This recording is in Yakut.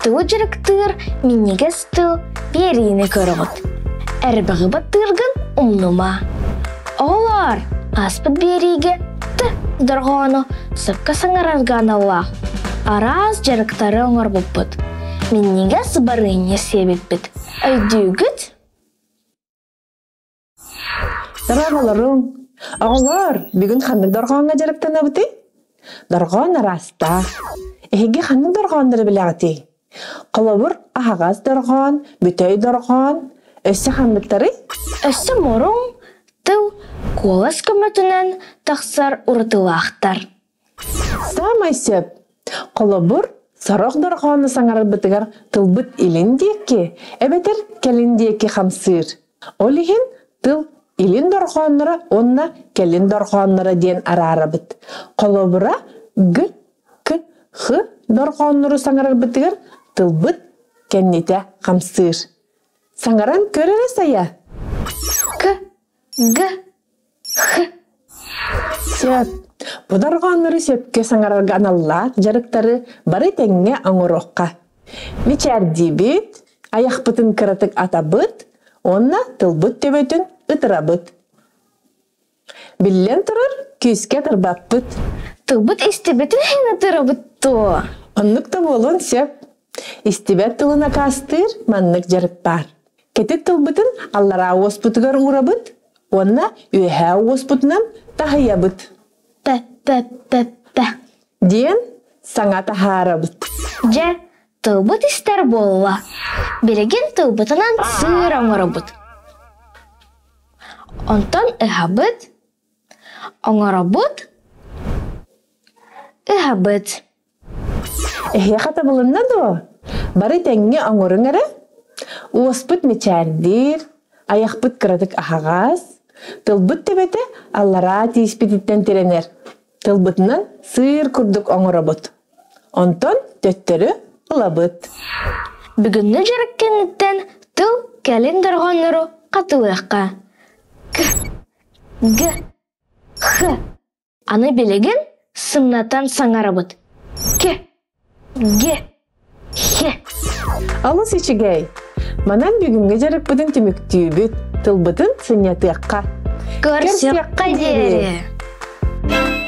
Тылы дьарыктыыр минньигэс тыл биэриини көрөҕүт. Эрбэҕи баттыыргын умнума. Оҕолоор, ааспыт биэриигэ т дорҕоону сөпкө саҥарарга аналлаах араас дьарыктары оҥорбуппут. Минньигэс барыанньа сиэбиппит. Өйдүүгүт? Дорооболоруҥ! Оҕолоор, бүгүн ханнык дорҕооҥҥо дьарыктанабытый? Дорҕоон араастаах. Эһиги ханнык дорҕооннору билэҕитий? Холобур, аһаҕас дорҕоон, бүтэй дорҕоон, өссө ханныктарый? Өссө муруҥ тыл куолас көмөтүнэн тахсар уратылаахтар. Саамай сөп. Холобур, сорох дорҕоону саҥарарбытыгар тылбыт илин диэки эбэтэр кэлин диэки хамсыыр. Ол иһин тыл илин дорҕоонноро уонна кэлин дорҕоонноро диэн араарабыт. Холобура, г, к, х дорҕооннору саҥарарбытыгар тылбыт кэннитэ хамсыыр. Саҥаран көр эрэ сайа. К, г, Х. Сөп. Бу дорҕооннору сөпкө саҥарарга аналлаах дьарыктары бары тэҥҥэ оҥоруохха. Мичээрдиибит, айахпытын кыратык атабыт уонна тылбыт төбөтүн ытырабыт. Биллэн турар, күүскэ ытырбаппыт. Тылбыт истибэтин иһин ытырабыт дуо? Оннук да буолуон сөп. Истибэт тылын акаастыыр маннык дьарык баар. Кэтит тылбытын аллараа уоспутугар уурабыт уонна үөһээ уоспутунан таһыйабыт. П-п-п-п. Диэн саҥа таһаарабыт. Дьэ, тылбыт истэр буолла. Билигин тылбытынан сыыр оҥоробут. Онтон ыһабыт, оҥоробут, ыһабыт. Эһиэхэ табылынна дуо? Бары тэҥҥэ оҥоруҥ эрэ. Уоспут мичээрдиир, айахпыт кыратык аһаҕас, тылбыт төбөтө аллараа тииспититтэн тирэнэр. Тылбытынан сыыр курдук оҥоробут. Онтон төттөрү ылабыт. Бүгүҥҥү дьарык кэнниттэн тыл кэлин дорҕооннору хатылыахха. К, Г, Х. Аны билигин сымнатан саҥарабыт: К, Г, Х. Алыс үчүгэй! Манан бүгүҥҥү дьарыкпытын түмүктүүбүт, тылбытын сынньатыахха. Көрсүөххэ диэри!